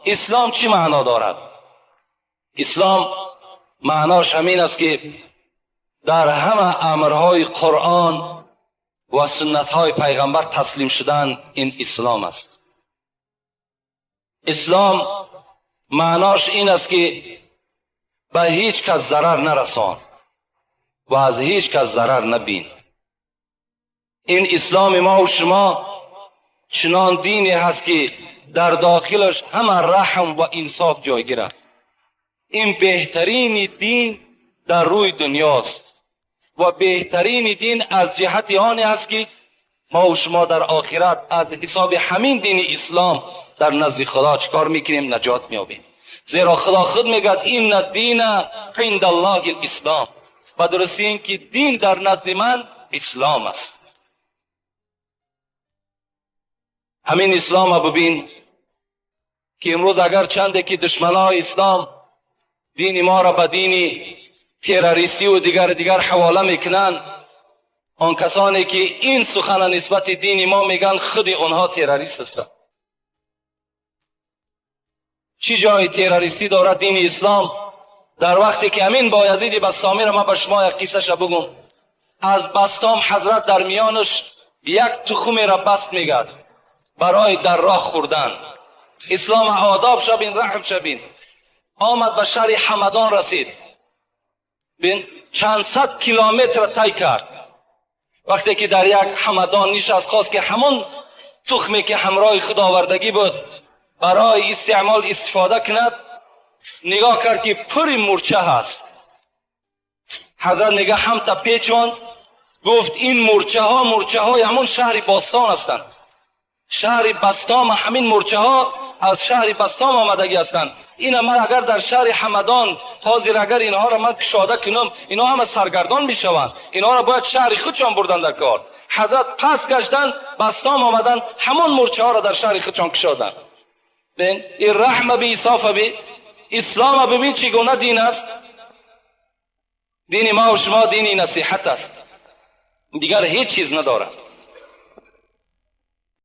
Ислом чӣ маъно дорад? Ислом маънош ҳамин аст, ки дар ҳама амрҳои Қуръон ва суннатҳои пайғамбар таслим шудан, ин ислом аст. Ислом маънош ин аст, ки ба ҳеҷ кас зарар нарасон ва аз ҳеҷ кас зарар набин. Ин исломи мо ва шумо чунон дине ҳаст, ки дар дохилаш ҳама раҳм ва инсоф ҷойгир аст. Ин беҳтарини дин дар рӯи дунёст ва беҳтарини дин аз ҷиҳати оне аст, ки мо ва шумо дар охират аз ҳисоби ҳамин дини ислом дар назди Худо чӣ кор мекунем? Наҷот меёбем. Зеро Худо худ мегӯяд: «Инна дина индаллоҳи ислом». Ва дурустӣ ин ки дин дар назди ман ислом аст. Ҳамин ислома бибин, ки имрӯз агар чанде ки душманои ислом дини моро ба дини террористӣ дигар дигар ҳавола мекунанд, он касоне ки ин сухана нисбати дини мо мегӯянд, худи онҳо террорист ҳастанд. Чӣ ҷои террористӣ дорад дини ислом? Дар вақте ки ҳамин Боязиди Бастомиро ман ба шумо як қиссаша бигӯм. Аз Бастом ҳазрат дар миёнаш як тухумеро баст мегард барои дар роҳ хӯрдан. Ислом одоб шабин, раҳм шабин. Омад, ба шаҳри Ҳамадон расид. Бин, чанд сад километр тай кард. Вақте ки дар як Ҳамадон нишаст, хост, ки ҳамон тухме, ки ҳамроҳи худ овардагӣ буд, барои истеъмол истифода кунад, нигоҳ кард, ки пури мурча ҳаст. Ҳазрат мега, ҳамта печонд, гуфт: «Ин мурчаҳо мурчаҳои ҳамон шаҳри Бостон ҳастанд. Шаҳри Бастом, ҳамин мурчаҳо аз шаҳри Бастом омадагӣ ҳастанд. Ина ман агар дар шаҳри Ҳамадон ҳозир агар инҳоро ман кушода кунам, инҳо ҳама саргардон мешаванд. Инҳоро бояд шаҳри худшон бурдан дар кор». Ҳазрат пас гаштанд, Бастом омаданд, ҳамон мурчаҳоро дар шаҳри худшон кушоданд. Бин, ин раҳма би, инсофа би, ислома бибин, чӣ гуна дин аст. Дини мо ва шумо дини насиҳат аст, дигар ҳеҷ чиз надорад.